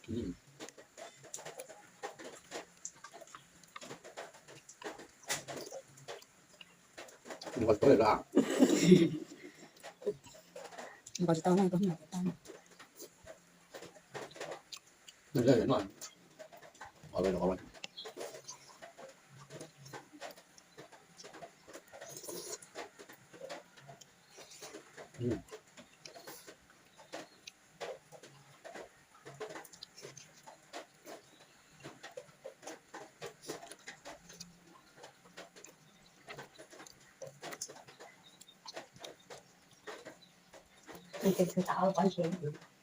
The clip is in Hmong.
Nqos tau lawm. Nqos tsis tau no, tau no tau. Ces txhua tau pov ntses.